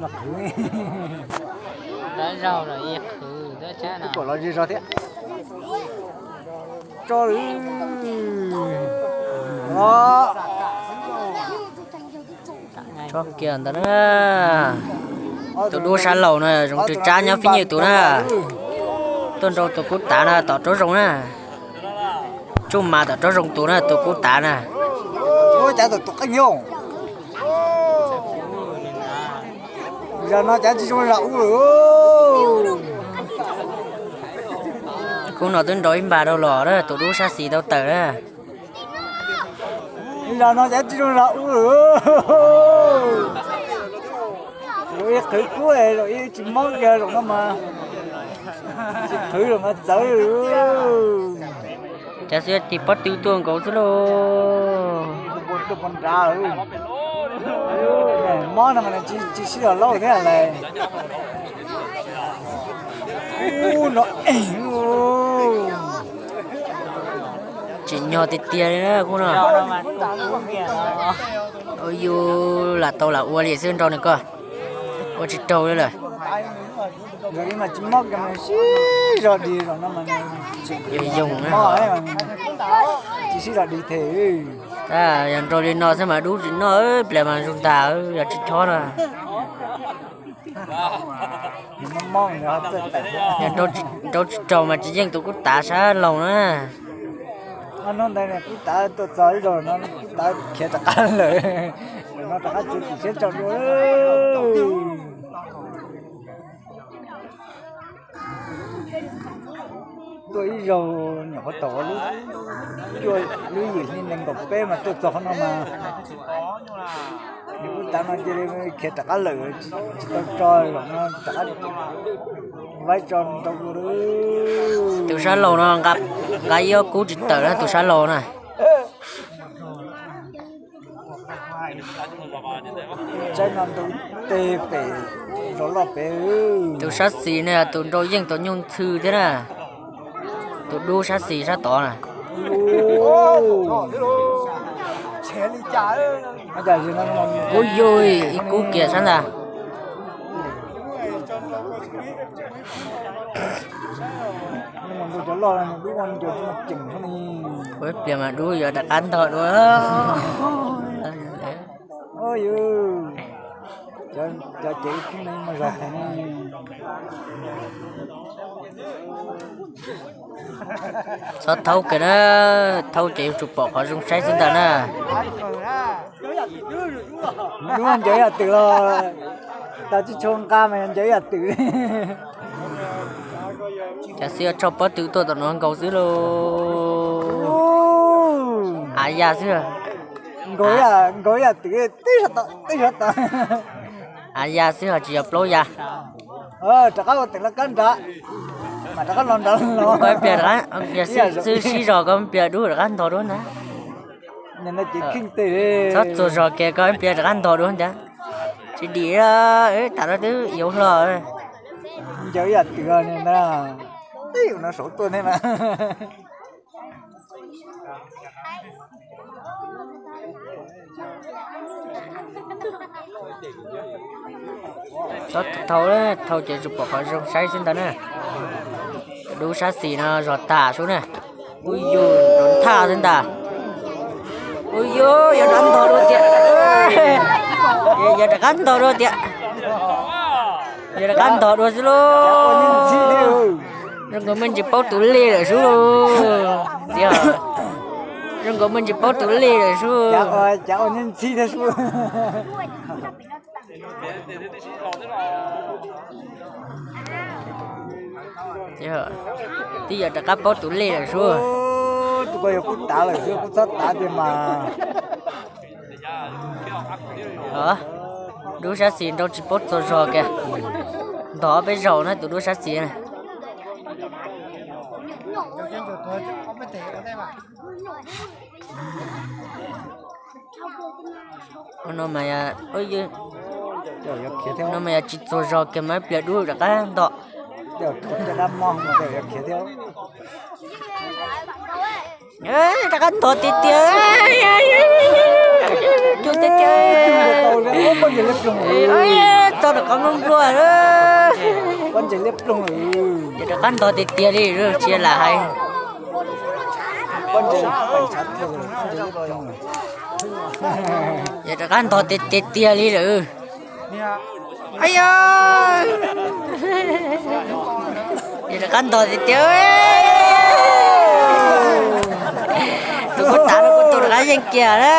Qhwv. Tab zaug los ib qhwv tab tshab no. Kom los zej zog thiab. Tso lwm. Tso kiag ntawd na. Tus dub sab laug na, zoov tswv tsab nyob fib nywj tus na. Tuaj nrau tus kub tav na, tom tsob zoov na. Tsuj mas tom tsob zoov tus na, tus kub tav na. Ua cas tus qeej nyob. Zaum no cas tsis zoo zam ub lawm. Kub no twb nrau ib npas rau los na, tus dub sab xis tau tawm na. Zaum no cas tsis zoo zam ub lawm. Zaum ib qhwv kub, zaum ib tsis mob kiag, zaum no mas tsis qhwv zaum no txawv. Cas xwb tig pob tw tuaj nkaus xwb lauj. Mob no mas tsis sib zog lauj thiab lawm. Ub no, tsim nyog tiag tiag li na kub no. Ua yus lam tau lam ua li xwb nrau nws ko. Ua tsis raug li lawm. Zaum no mas tsis mob kiag, sib zog dig, zaum no mas yoog na. Tsis sib zog dig thiab. Yog nrau li no xwb mas dub tsis noj, pliag mas zoo ntag, yog tsis chob na. Yog nrau tsis raug mas tsis yeej tus kub tav sab laug na. Hnub ntawd kub tav tuaj txog ib zaug no kub tav khiav rov qab lawm. Zaum no rov qab txiav txim siab tso dua. Tuaj ib zaug nyuam qhuav thaum lub cuaj lub yim hli nees nkaum peb mas tuaj txog qhov no mas, nws kub tav no cia li khiav rov qab lawm, tsis tau tso, zaum no rov qab vaib tso nrau dua. Tus sab laug no nqa ib ob kub tsis tawm na, tus sab laug na. Tsaib no nrau teg pem zos loj pem. Tus sab xis ne yog tus nrau yeej tau nyuj ntxhw thiab na. Tus dub sab xis sab tod na. Ub yug ib kub kiag sab ntag. Ua ib pliag mas dub yuav rov qab ntog dua. Cov cev kheej no mas zog heev. Txhob thaub kiag na, thaub ces yuav tsum pom qhov zoo saib xwb ntag na. Dub ncaws yam twm los tas tsis tshua nqa mas ncaws yam twm. Cas xwb yog tso pob tw tuaj tom no nkaus xwb lauj. Av ya xwb. Nkaus yam twm tib sov tom tib sov tom. Av ya xwb ho tsis yog plaub ya. Rov qab ua teem laj kab nrad, mam rov qab los nrad los. Koj ib pliag rov qab, xwb sib zog koj ib pliag dub rov qab ntog dua ntag. Txhob txuas zog kiag koj ib pliag rov qab ntog dua ntag. Tsis dim, tam no twb yuav hlo. Ncaws yam twm ntag, tib yam no saum tuaj thiab mas. Txhob thaub, thaub ces tsuas pom qhov zoo saib xwb ntag na. Dub sab xis no zog tas sub na. Ub yug, rov thaj xwb ntag. Ub yug, yuav rov qab ntog dua tiag. Yuav rov qab ntog dua tiag. Yuav rov qab ntog dua xwb lauj. Zoo nkaus muaj ntsis paub tus lej lawm sub. Txiv, zoo nkaus muaj ntsis paub tus lej lawm sub. Twb yuav rov qab paub tus lej lawm sub. Tus ko yog kuv tav lawm xwb, kuv txhob tav tiag mas. Dub sab xis nrau tsis paub txog zog kiag. Ntog ob peb zaug na tus dub sab xis na. No mas yog tsis txog zog kiag mas ib pliag dub rov qab ntog. Rov qab ntog tiag tiag. Cug tiag tiag. Txog rov Qab npluaj npluaj lawm. Yog rov qab ntog tiag tiag li, tsis yog lam hais. Yog rov qab ntog tiag tiag li lawm. Yog rov qab ntog tiag tiag. Tus kuj tav no kuj tus rov qab yeej kiag na.